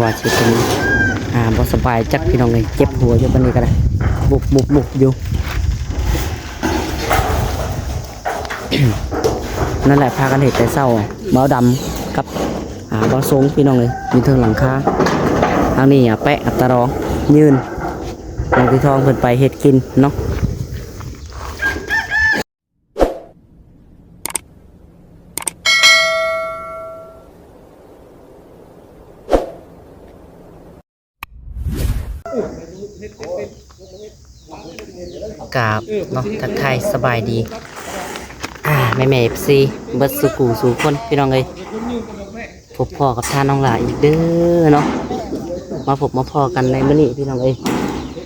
ວ່າຊິເປັນ ອ່າ ບໍ່ສະບາຍຈັກ ພີ່ນ້ອງເອີຍ, ເຈັບຫົວຢູ່ປານນີ້ກໍໄດ້ ບຸບໆໆຢູ່. ນັ້ນແຫຼະ ພາກັນເຮັດແຕ່ເຊົ້າ ບ່າວດຳກັບ ອ່າ ບ່າວສົງ ພີ່ນ້ອງເອີຍ ຢູ່ເທິງຫຼັງຄາ. ທາງນີ້ອາແປະກັບຕາດອງ ຢືນ ນ້ອງຕີທອງເພິ່ນໄປເຮັດກິນເນາະ. ກາບເນາະ ທັກທາຍສະບາຍດີ ອ່າ ແມ່ໆ ເອັຟຊີ ເບິດສູ່ຄູ່ສູ່ຄົນ ພີ່ນ້ອງເອີຍ. ພົບພໍ້ກັບທ່ານນ້ອງຫຼ້າອີກເດີເນາະ, ມາພົບມາພໍ້ກັນໃນມື້ນີ້ ພີ່ນ້ອງເອີຍ.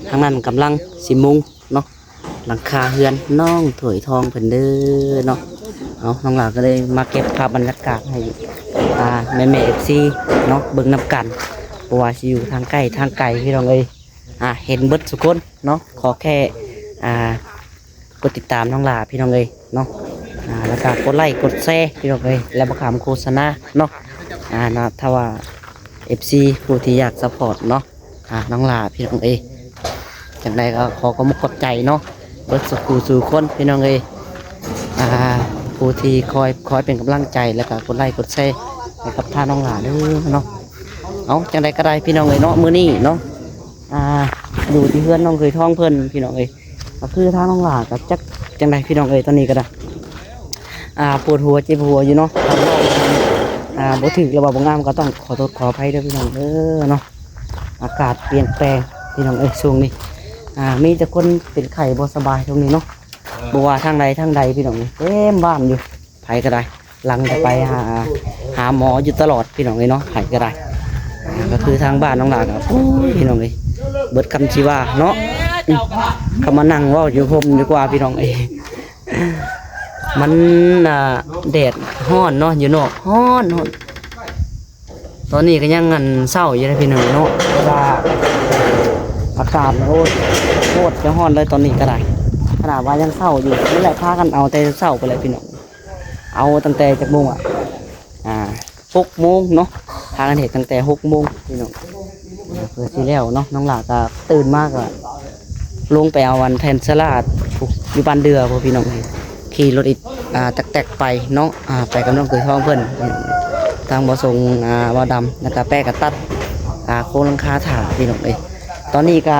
ທາງນັ້ນກຳລັງຊິມຸງເນາະ ຫຼັງຄາເຮືອນນ້ອງຖ້ວຍທອງເພິ່ນເດີເນາະ. ເອົາ ນ້ອງຫຼ້າກໍເລີຍມາເກັບພາບບັນຍາກາດໃຫ້ ອ່າ ແມ່ໆ ເອັຟຊີເນາະ ເບິ່ງນຳກັນ ບໍ່ວ່າຊິຢູ່ທາງໃກ້ທາງໄກ ພີ່ນ້ອງເອີຍ. ອ່າ ເຫັນເບິດທຸກຄົນເນາະ, ຂໍແຄ່ ອ່າ ກົດຕິດຕາມນ້ອງຫຼ້າ ພີ່ນ້ອງເອີຍເນາະ. ອ່າ ແລ້ວກໍກົດໄລກົດແຊ ພີ່ນ້ອງເອີຍ ແລະ ບໍ່ຂ້າມໂຄສະນາເນາະ. ອ່າ ນະ ຖ້າວ່າ ເອັຟຊີ ຜູ້ທີ່ຢາກຊັບພອດເນາະ ອ່າ ນ້ອງຫຼ້າ ພີ່ນ້ອງເອີຍ, ຈັ່ງໃດກໍຂໍຂອບອົກຂອບໃຈເນາະ ເບິດສູ່ຄູ່ສູ່ຄົນ ພີ່ນ້ອງເອີຍ. ອ່າ ຜູ້ທີ່ຄອຍ ຄອຍເປັນກຳລັງໃຈ ແລ້ວກໍກົດໄລກົດແຊໃຫ້ກັບທ່ານນ້ອງຫຼ້າເດີເນາະ. ເອົາ ຈັ່ງໃດກໍໄດ້ ພີ່ນ້ອງເອີຍເນາະ, ມື້ນີ້ເນາະ ອ່າ ຢູ່ທີ່ເຮືອນນ້ອງເຂີຍທອງເພິ່ນ ພີ່ນ້ອງເອີຍ. ກໍຄືທາງນ້ອງຫຼ້າກໍຈັກຈັ່ງໃດ ພີ່ນ້ອງເອີຍ, ຕອນນີ້ກໍໄດ້ ອ່າ ປວດຫົວເຈັບຫົວຢູ່ເນາະ. ອ່າ ບໍ່ຖືກ ຫຼືວ່າບໍ່ງາມ ກໍຕ້ອງຂໍໂທດຂໍອະໄພເດີ ພີ່ນ້ອງເດີເນາະ. ອາກາດປ່ຽນແປງ ພີ່ນ້ອງເອີຍ ຊ່ວງນີ້ ອ່າ ມີແຕ່ຄົນເປັນໄຂ້ບໍ່ສະບາຍຊ່ວງນີ້ເນາະ, ບໍ່ວ່າທາງໃດທາງໃດ ພີ່ນ້ອງເອີຍ ເຕັມບ້ານຢູ່. ໃຜກໍໄດ້ ຫຼັງຈະໄປຫາ ຫາໝໍຢູ່ຕະຫຼອດ ພີ່ນ້ອງເອີຍເນາະ, ໃຜກໍໄດ້. ອ່າ ກໍຄືທາງບ້ານນ້ອງຫຼ້າກໍ ໂອ້ຍ ພີ່ນ້ອງເອີຍ ເບິດຄຳຊິວ່າເນາະ. ອືມ ເຂົ້າມານັ່ງເວົ້າຢູ່ຮົ່ມດີກວ່າ ພີ່ນ້ອງເອີຍ. ມັນ ອ່າ ແດດຮ້ອນເນາະ ຢູ່ນອກຮ້ອນ ຮ້ອນ. ຕອນນີ້ກໍຍັງ ອັນ ເຊົ້າຢູ່ເດ້ ພີ່ນ້ອງເນາະ, ເພາະວ່າອາກາດ ໂອ້ຍ ໂຄດຈະຮ້ອນເລີຍຕອນນີ້ກໍໄດ້. ຂະໜາດວ່າຍັງເຊົ້າຢູ່ ນີ້ແຫຼະ ພາກັນເອົາແຕ່ເຊົ້າໄປແຫຼະ ພີ່ນ້ອງ. ເອົາຕັ້ງແຕ່ຈັກໂມງອະ? ອ່າ ຫົກໂມງເນາະ, ພາກັນເຮັດຕັ້ງແຕ່ຫົກໂມງ ພີ່ນ້ອງ ເພື່ອຊິແລ້ວເນາະ. ນ້ອງຫຼ້າກໍຕື່ນມາກໍລົງໄປເອົາອັນແຜ່ນສະຫຼາດຢູ່ບ້ານເດືອພຸ້ນ ພີ່ນ້ອງເອີຍ, ຂີ່ລົດອີ ອ່າ ຕັກແຕັກໄປເນາະ, ອ່າ ໄປກັບນ້ອງເຂີຍທອງເພິ່ນ. ທາງບ່າວສົງ ອ່າ ບ່າວດຳ ແລ້ວກໍແປະກໍຕັດ ອ່າ ໂຄງຫຼັງຄາຖ້າ ພີ່ນ້ອງເອີຍ. ຕອນນີ້ກໍ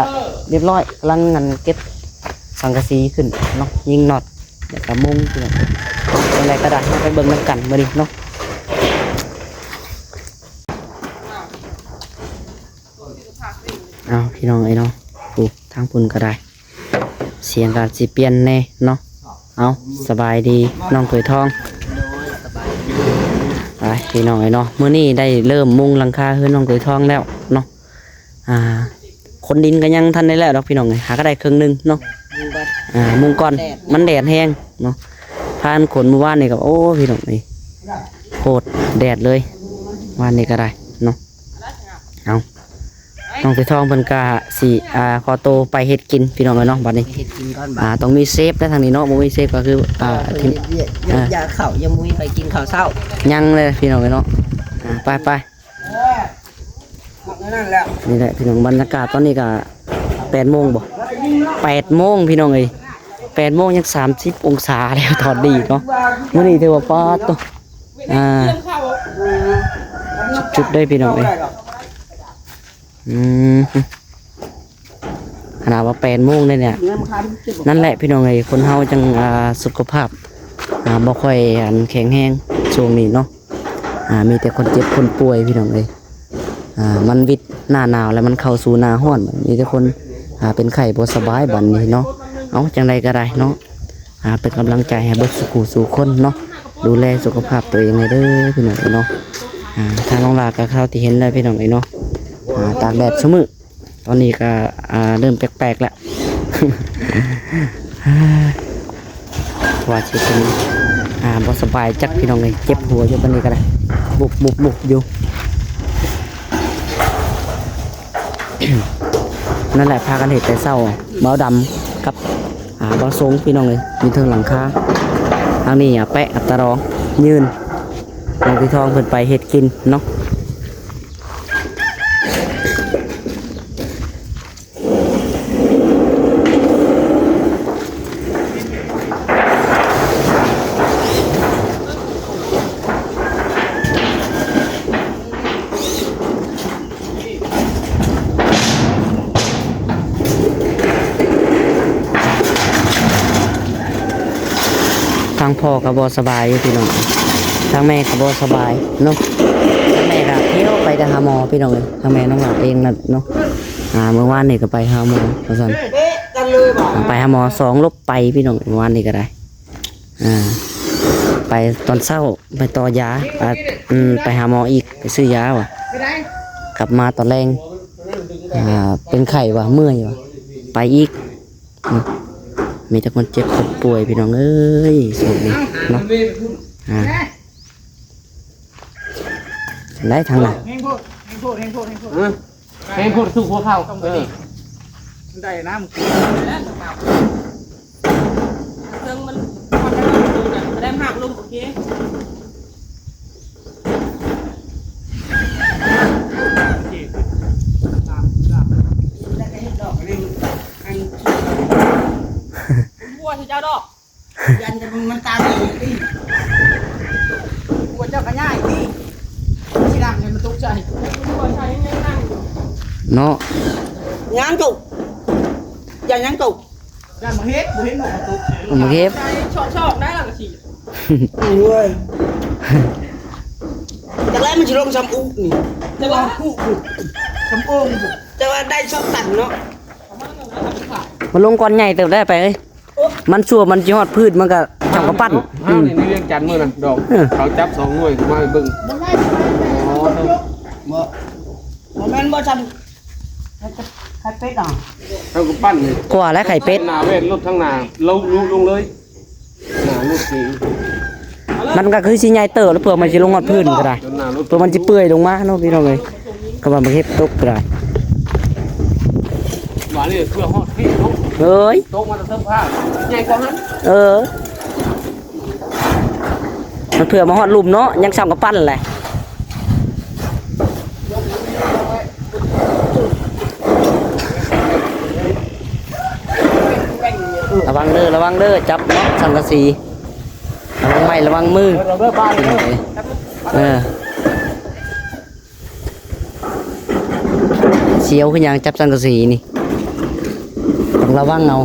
ລຽບຮ້ອຍ ກຳລັງ ອັນ ເກັບສັງກະສີຂຶ້ນເນາະ, ຍິງນັອດ ແລ້ວກໍມຸງ ພີ່ນ້ອງ. ຈັ່ງໃດກໍໄດ້ ເຮົາໄປເບິ່ງນຳກັນມື້ນີ້ເນາະ. ເອົາ ພີ່ນ້ອງເອີຍເນາະ, ຜູ້ທາງພຸ້ນກໍໄດ້ ສຽງກໍຊິປ່ຽນແດ່ເນາະ. ເອົາ ສະບາຍດີນ້ອງເຂີຍທອງ. ໄປ ພີ່ນ້ອງເອີຍເນາະ, ມື້ນີ້ໄດ້ເລີ່ມມຸງຫຼັງຄາເຮືອນນ້ອງເຂີຍທອງແລ້ວເນາະ. ອ່າ ຂົນດິນກໍຍັງທັນໄດ້ແລ້ວດອກ ພີ່ນ້ອງເອີຍ, ຫາກໍໄດ້ເຄິ່ງໜຶ່ງເນາະ. ອ່າ ມຸງກ່ອນ ມັນແດດແຮງເນາະ, ພາກັນຂົນມື້ວານນີ້ກໍ ໂອ້ ພີ່ນ້ອງເອີຍ ໂຄດແດດເລີຍ ວານນີ້ກໍໄດ້ເນາະ. ເອົາ ນ້ອງເຂີຍທອງເພິ່ນກະຊິ ອ່າ ຂໍໂຕໄປເຮັດກິນ ພີ່ນ້ອງເອີຍເນາະ. ບັດນີ້ ເຮັດກິນກ່ອນ ອ່າ ບາດ ຕ້ອງມີເຊຟໄດ໋ທາງນີ້ເນາະ, ບໍ່ມີເຊຟກໍຄື ອ່າ ເຮັດວຽກ ເຮັດວຽກ ຢາກເຂົ້າ ຍັງບໍ່ມີໃຜກິນເຂົ້າເຊົ້າ ຍັງເລີຍ ພີ່ນ້ອງເອີຍເນາະ. ອ່າ ໄປໆ ນີ້ແຫຼະ ພີ່ນ້ອງ, ບັນຍາກາດຕອນນີ້ກໍແປດໂມງບໍ ແປດໂມງ ພີ່ນ້ອງເອີຍ, ແປດໂມງຍັງສາມສິບອົງສາແລ້ວ ທອດດີເນາະ. ມື້ນີ້ຖືວ່າປາດໂຕ ອ່າ ສຸດໆເລີຍ ພີ່ນ້ອງເອີຍ. ອືມ ຂະໜາດວ່າແປດໂມງເດ້ເນຍ. ນັ້ນແຫຼະ ພີ່ນ້ອງເອີຍ, ຄົນເຮົາຈັ່ງ ອ່າ ສຸຂະພາບ ອ່າ ບໍ່ຄ່ອຍ ອັນ ແຂງແຮງຊ່ວງນີ້ເນາະ. ອ່າ ມີແຕ່ຄົນເຈັບຄົນປ່ວຍ ພີ່ນ້ອງເອີຍ. ອ່າ ມັນວິດໜ້າໜາວແລ້ວ ມັນເຂົ້າສູ່ໜ້າຮ້ອນ ມີແຕ່ຄົນ ອ່າ ເປັນໄຂ້ບໍ່ສະບາຍບັດນີ້ເນາະ. ເອົາ ຈັ່ງໃດກໍໄດ້ເນາະ ອ່າ ເປັນກຳລັງໃຈໃຫ້ເບິດສູ່ຄູ່ສູ່ຄົນເນາະ, ດູແລສຸຂະພາບຕົວເອງແດ່ເດີ ພີ່ນ້ອງເອີຍເນາະ. ອ່າ ທາງນ້ອງຫຼ້າກໍເທົ່າທີ່ເຫັນແລ້ວ ພີ່ນ້ອງເອີຍເນາະ, ອ່າ ຕາກແດດຊຸມື້ ຕອນນີ້ກໍ ອ່າ ເລີ່ມແປກໆແລ້ວ ວ່າຊິເປັນ ອ່າ ບໍ່ສະບາຍຈັກ ພີ່ນ້ອງເອີຍ, ເຈັບຫົວຢູ່ປານນີ້ກໍໄດ້ ບຸບໆໆຢູ່. ນັ້ນແຫຼະ ພາກັນເຮັດແຕ່ເຊົ້າ ບ່າວດຳກັບ ອ່າ ບ່າວສົງ ພີ່ນ້ອງເອີຍ ຢູ່ເທິງຫຼັງຄາ. ທາງນີ້ອາແປະກັບຕາດອງ ຢືນ ນ້ອງຕີທອງເພິ່ນໄປເຮັດກິນເນາະ. ພໍ່ກໍບໍ່ສະບາຍຢູ່ພີ່ນ້ອງ, ທາງແມ່ກໍບໍ່ສະບາຍເນາະ, ທາງແມ່ກໍພຽວໄປແຕ່ຫາໝໍພີ່ນ້ອງເອີຍ, ທາງແມ່ນ້ອງຫຼ້າເອງນັ້ນເນາະ. ອ່າ ມື້ວານນີ້ກໍໄປຫາໝໍວ່າຊັ້ນ, ໄປຫາໝໍສອງລົບໄປພີ່ນ້ອງ, ມື້ວານນີ້ກໍໄດ້ ອ່າ ໄປຕອນເຊົ້າ ໄປຕໍ່ຢາ ອ່າ ອືມ ໄປຫາໝໍອີກ ໄປຊື້ຢາວ່າ, ກັບມາຕອນແລງ ອ່າ ເປັນໄຂ້ວ່າ ເມື່ອຍວ່າ ໄປອີກ. ເນາະ ມີແຕ່ຄົນເຈັບຄົນປ່ວຍພີ່ນ້ອງເອີຍ ຊ່ວງນີ້ເນາະ. ອ່າ ໄດ້ທາງນັ້ນ ແຮງໂພດ ແຮງໂພດ ແຮງໂພດ ແຮງໂພດ ເອີ ແຮງໂພດ ສູ້ຫົວເຂົ່າ ເອີ ໄດ້ນຳ ເທິງມັນ ໄດ້ຫາກລົມ ໂອເຄ. ບໍ່ໃຊ່ເຈົ້າດອກ ຢ້ານແຕ່ມັນຕາຍເອງຕິ ບໍ່ເຈົ້າກໍຍ້າຍຕິ ຊິຫຼັງໃຫ້ມັນຕົກໃສ່ ບໍ່ໃຊ່ຍັງນັ່ງຢູ່ເນາະ. ຍັງຕົກ ຢ້ານຍັງຕົກ. ຢ້ານບໍ່ເຮັດ ບໍ່ເຫັນບໍ່ຕົກ ບໍ່ເຮັດ ຊອກໆ ໄດ້ລະກໍຊິ ໂອ້ຍ ຈັກແລ້ວມັນຊິລົງຊຳອຸນີ້ ແຕ່ວ່າອຸພຸ້ນ ຊຳໂອ່ງພຸ້ນ ແຕ່ວ່າໄດ້ຊອກຕັນເນາະ. ມັນລົງກ້ອນໃຫຍ່ເຕີບໄດ້ໄປເອີຍ ມັນຊົ່ວມັນຊິຮອດພື້ນ ມັນກໍຊຳກະປັ້ນເນາະ. ອືມ ນີ້ວຽງຈັນມື້ນັ້ນດອກ ເອີ ເຂົາຈັບສອງໜ່ວຍມາໃຫ້ເບິ່ງ ບໍ່ໄດ້ ອໍ ບໍ່ ບໍ່ແມ່ນບໍ່ຊຳ ໄຂ່ເປັດອະ ເຮົາກໍປັ້ນນີ້ ກວ່າແລ້ວໄຂ່ເປັດ ໜ້າແວ່ນລົດທາງໜ້າ ລົງ ລົງ ລົງເລີຍ ໜ້າລົດນີ້ ມັນກໍຄືຊິໃຫຍ່ເຕີບ ເພື່ອມັນຊິລົງຮອດພື້ນກໍໄດ້ ເພື່ອມັນຊິເປື່ອຍລົງມາເນາະ ພີ່ນ້ອງເອີຍ. ກໍວ່າມັນເຮັດຕົກກໍໄດ້ ວ່ານີ້ເພື່ອຮອດພີ້ເນາະ ເອີຍ ຕົກມາແຕ່ເທິງຟ້າ ໃຫຍ່ກວ່າຫັ້ນ ເອີ. ມັນເພື່ອມາຮອດລຸ່ມເນາະ ຍັງຊຳກະປັ້ນແຫຼະ. ລະວັງເດີ ລະວັງເດີ ຈັບເນາະ ສັງກະສີ ລະວັງໄມ້ ລະວັງມື ເອີ. ສຽວຄືຫຍັງ ຈັບສັງກະສີນີ້ ຕ້ອງລະວັງເອົາ.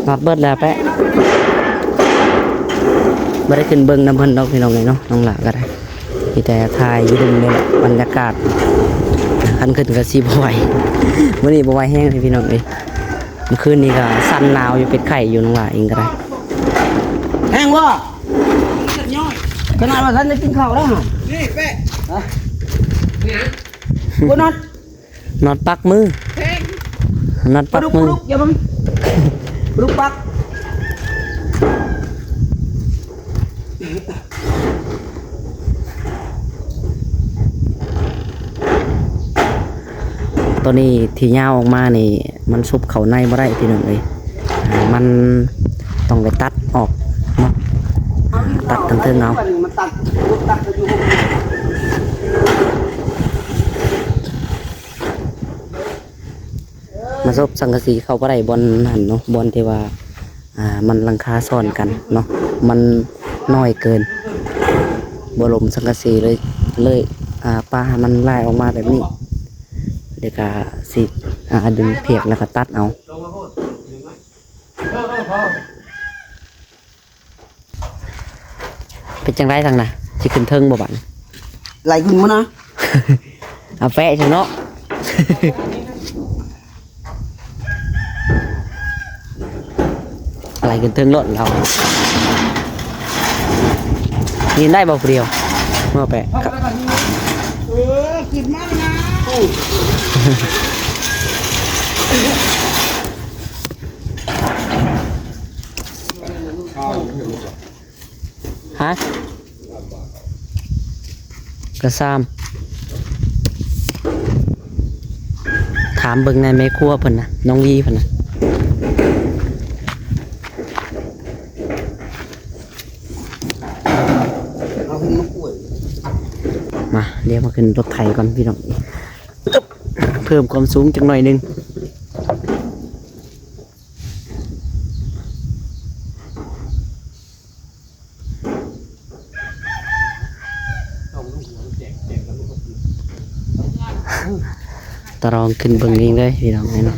ນອດເບິດແລ້ວແປະ ບໍ່ໄດ້ຂຶ້ນເບິ່ງນຳເພິ່ນດອກ ພີ່ນ້ອງເອີຍເນາະ. ນ້ອງຫຼ້າກໍໄດ້ ມີແຕ່ຖ່າຍຢູ່ລຸ່ມນີ້ແຫຼະ ບັນຍາກາດ ຄັນຂຶ້ນກໍຊິບໍ່ໄຫວ ມື້ນີ້ບໍ່ໄຫວແຮງເລີຍ ພີ່ນ້ອງເອີຍ. ເມື່ອຄືນນີ້ກໍສັ່ນໜາວຢູ່ ເປັນໄຂ້ຢູ່ ນ້ອງຫຼ້າເອງກໍໄດ້. ແຮງບໍ່? ຂະໜາດວ່າທັນໄດ້ກິນເຂົ້າແລ້ວຫັ້ນ ນີ້ແປະ ຮະ ນີ້ນະ ບໍ່ນອນ ນອນປັກມື ແພງ ນອນປັກມື ປະດຸກ ປະດຸກ ຢ່າເບິ່ງ ປະດຸກປັກ. ໂຕນີ້ທີ່ຍາວອອກມານີ້ ມັນຊຸບເຂົ້າໃນບໍ່ໄດ້ ພີ່ນ້ອງເອີຍ. ອ່າ ມັນຕ້ອງໄປຕັດອອກເນາະ ຕັດທາງເທິງເອົາ. ມາສົບສັງກະສີເຂົ້າບໍ່ໄດ້ບ່ອນຫັ້ນເນາະ ບ່ອນທີ່ວ່າ ອ່າ ມັນຫຼັງຄາຊ້ອນກັນເນາະ ມັນນ້ອຍເກີນ ບໍ່ລົມສັງກະສີເລີຍ ເລີຍ ອ່າ ປະໃຫ້ມັນຫຼາຍອອກມາແບບນີ້ ແລ້ວກະຊິ ອ່າ ດຶງພຽກແລ້ວກະຕັດເອົາ. ເປັນຈັ່ງໃດທາງນະ ຊິຂຶ້ນເທິງບໍ່ບາດນີ້? ໄຫຼຂຶ້ນໝົດນະ ເອົາແປະຊະເນາະ ໄຫຼຂຶ້ນເທິງໂລດລາວ ນີ້ໄດ້ບໍ່ຜູ້ດຽວ ມາແປະ ເອີ ຂຶ້ນມານະ ຮະ ກະຊາມ ຖາມເບິ່ງໃນແມ່ຄົວເພິ່ນນະ ນ້ອງວີເພິ່ນນະ ມາ ດຽວມາຂຶ້ນລົດໄຖກ່ອນພີ່ນ້ອງ ເພີ່ມຄວາມສູງຈັກໜ້ອຍໜຶ່ງ. ຕະລອງຂຶ້ນເບິ່ງເອງເລີຍພີ່ນ້ອງເອີຍເນາ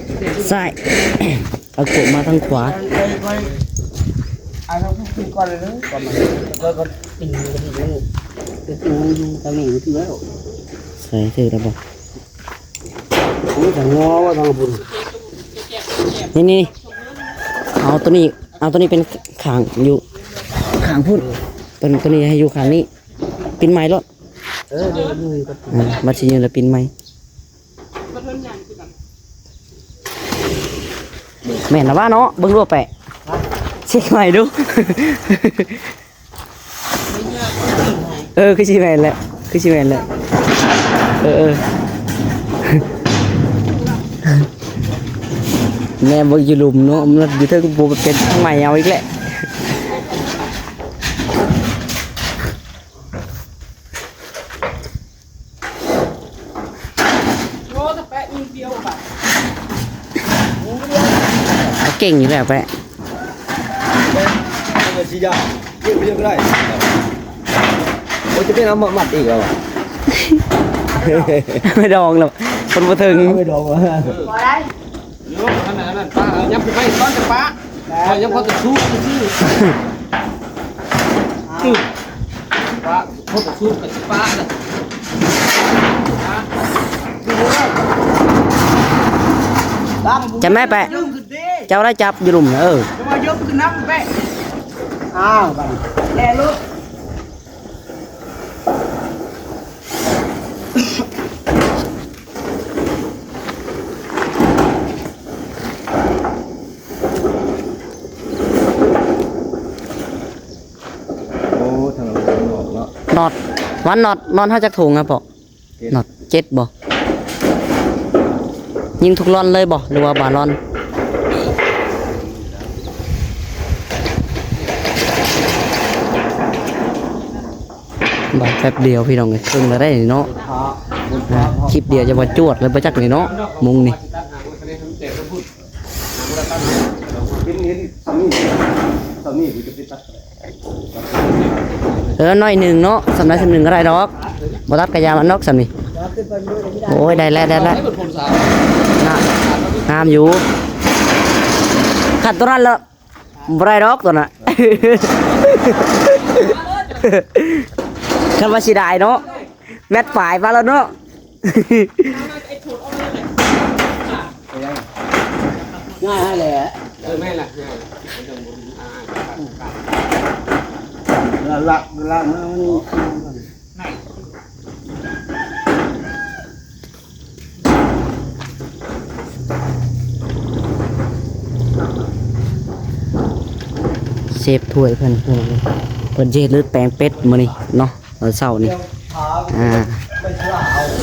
ຊ້າຍ ເອົາກົບມາທາງຂວາ. ເອົາທາງຜູ້ຂຶ້ນກ່ອນເລີຍເດີ ກ່ອນມາ ກໍ ກໍ ປີນ ມັນຢູ່ທາງນີ້ມັນຖືກແລ້ວ. ໃສ່ຖືກແລ້ວບໍ່? ໂອ້ຍ ທາງງໍວ່າທາງພຸ້ນ. ນີ້ໆ ເອົາໂຕນີ້ ເອົາໂຕນີ້ເປັນຂາງຢູ່ຂ້າງພຸ້ນ ໂຕ ໂຕນີ້ໃຫ້ຢູ່ຂ້າງນີ້ ປິ່ນໃໝ່ໂລດ. ເອີ ດຽວ ອືມ ບັດຊິຢືນແລ້ວປິ່ນໃໝ່. ແມ່ນລະວ່າເນາະ ເບິ່ງດູແປະ ເຊັກໃໝ່ດູ. ເອີ ຄືຊິແມ່ນແຫຼະ ຄືຊິແມ່ນແຫຼະ. ເອີ ເອີ ແນມເບິ່ງຢູ່ລຸ່ມເນາະ ມັນຢູ່ເທິງ ບໍ່ເປັນ ທາງໃໝ່ເອົາອີກແຫຼະ. ໂອ້ ຕະແປະອີກດຽວບາດ ເອົາເກັ່ງຢູ່ແລ້ວແປະ. ເອົາຊິຢາກ ເກັບໄປເລີຍກໍໄດ້. ໂອ້ຍ ຈະເປັນເອົາມາມັດອີກແລ້ວ ໄປດອງແລ້ວ ຄົນບໍ່ເຖິງ ໄປດອງ ບໍ່ໄດ້. ໂຍ ອັນນັ້ນ ອັນນັ້ນ ປ້າ ຍັບໄປ ຕອນຈະປ້າ ຂ້ອຍຍັງພໍຈະສູ້ຊື່ໆ ປ້າ ພໍຈະສູ້ກັບປ້ານະ. ຈັບແມ່ແປະ ເຈົ້າໄດ້ຈັບຢູ່ລຸ່ມ ເອີ ຈະມາຍົກຂຶ້ນນຳແປະ. ອ້າວ ບັດນີ້ແລ່ໂລດ. ໂອ້ ທາງນອກເນາະ ນັອດ ວັນນັອດ ນັອດເຮົາຈັກຖົງອະເປາະ? ເຈັດ ນັອດ ເຈັດບໍ່? ຍິງທຸກລອນເລີຍບໍ່ ຫຼືວ່າບາລອນ? ບາດແປັບດຽວພີ່ນ້ອງເອີຍ ເຄິ່ງແລ້ວໄດ໋ນີ້ເນາະ. ອ່າ ຄລິບດຽວຈະວ່າຈວດເລີຍບໍ່ຈັກນີ້ເນາະ ມຸງນີ້. ເຫັນ ເຫັນສ່ຳນີ້ ສ່ຳນີ້ກໍຈະໄປຕັດ ເອີ ໜ້ອຍໜຶ່ງເນາະ ສ່ຳໃດສ່ຳໜຶ່ງກໍໄດ້ດອກ ບໍ່ຕັດກະຢ່າມັນດອກສ່ຳນີ້. ໂອ້ຍ ໄດ້ແລ້ວ ໄດ້ແລ້ວ ງາມ ງາມຢູ່ ຄັນຕົວນັ້ນລະ ບໍ່ໄດ້ດອກຕົວນັ້ນ ຄັນວ່າຊິໄດ້ເນາະ ແມັດປາຍມາແລ້ວເນາະ ງ່າຍຫັ້ນແຫຼະ ເອີ ແມ່ນລະ ງ່າຍ ລະ ລະ ລະ ເຊບຖ້ວຍເພິ່ນ ເພິ່ນຊິເຮັດລືດແປງເປັດມື້ນີ້ເນາະ ຕອນເຊົ້ານີ້ ອ່າ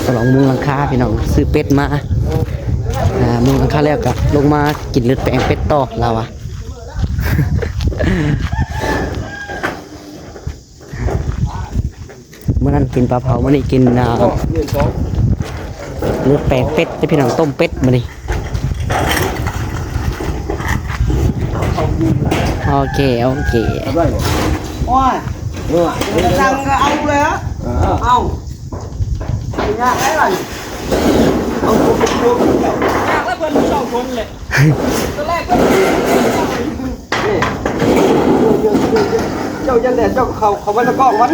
ສະຫຼອງມຸງຫຼັງຄາພີ່ນ້ອງ ຊື້ເປັດມາ ອ່າ ມຸງຫຼັງຄາແລ້ວກະລົງມາກິນລືດແປງເປັດຕໍ່ລາວວ່າ. ມື້ນັ້ນກິນປາເຜົາ ມື້ນີ້ກິນ ອ່າ ລືດແປງເປັດເດ້ພີ່ນ້ອງ ຕົ້ມເປັດມື້ນີ້ ໂອເຄ ໂອເຄ ໂອ້ຍ ສັ່ງກໍເອົາແລ້ວ ເອົາ ຍາກໄດ໋ບັດນີ້ ເອົາ ຍາກແລ້ວເພິ່ນສອງຄົນແຫຼະ. ເຈົ້າຢ້ານແດດ ເຈົ້າເຂົ້າ ເຂົ້າໄປໃນກ້ອງມັນ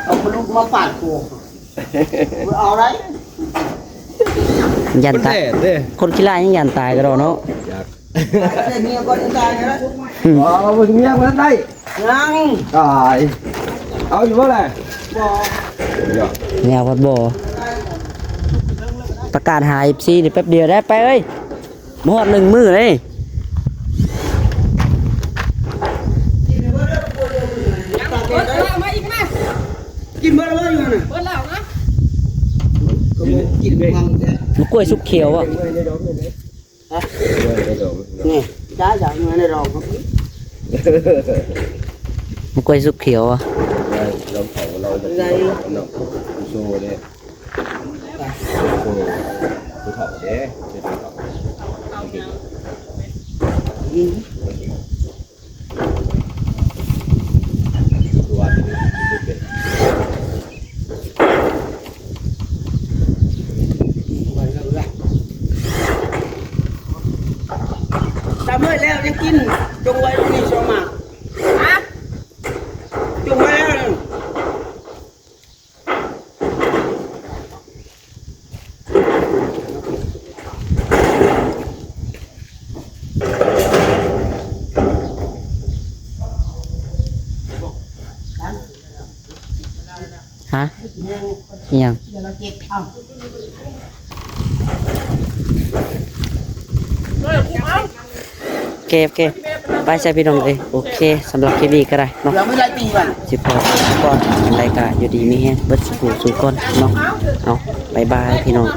ເອົາຂະລຸກມາປາດໂກ ເອົາໄດ້ ຢ້ານຕາຍ ຄົນຂີ້ລ້າຍຍັງຢ້ານຕາຍກະດອກເນາະ ເມຍກ່ອນຕາຍນະ ເອົາເມຍບໍ່ໄດ້ ຍັງ ຕາຍ ເອົາຢູ່ບໍ່ແຫຼະ ບໍ່ ແນວພັດບໍ່ ປະກາດຫາເອັຟຊີນີ້ແປັບດຽວໄດ້ ໄປເອີຍ ບໍ່ຮອດໜຶ່ງມື້ເດ້ ມາອີກ ມາ ກິນເບິດແລ້ວຢູ່ຫັ້ນນະ ເບິດແລ້ວນະ ກິນມັນແທ້ ໝາກກ້ວຍສຸກຂຽວອະ ຮະ ນີ້ ຈ້າ ຈ້າ ເມື່ອໃນດອກ ໝາກກ້ວຍສຸກຂຽວອະ ລອງເຜົາ ລອງເອົາ ໂຊເດ້ ໂຊ ຜູ້ເຖົ້າເດ້ ເປັນຜູ້ເຖົ້າ ຕຳເລີຍແລ້ວຍັງກິນ ຈົ່ງໄວ້ນີ້ຊອງມາ ຮະ ຈົ່ງໄວ້ແລ້ວ. ຮະ ອີ່ຫຍັງ ໂອເຄ ໂອເຄ ໄປຊະພີ່ນ້ອງເອີຍ ໂອເຄ ສຳລັບຄລິບນີ້ກໍໄດ້ເນາະ ຊິຂໍຕົວກ່ອນ ຈັ່ງໃດກໍຢູ່ດີມີແຮງເບິດສູ່ຜູ້ສູ່ຄົນເນາະ ເອົາ ບາຍບາຍພີ່ນ້ອງ.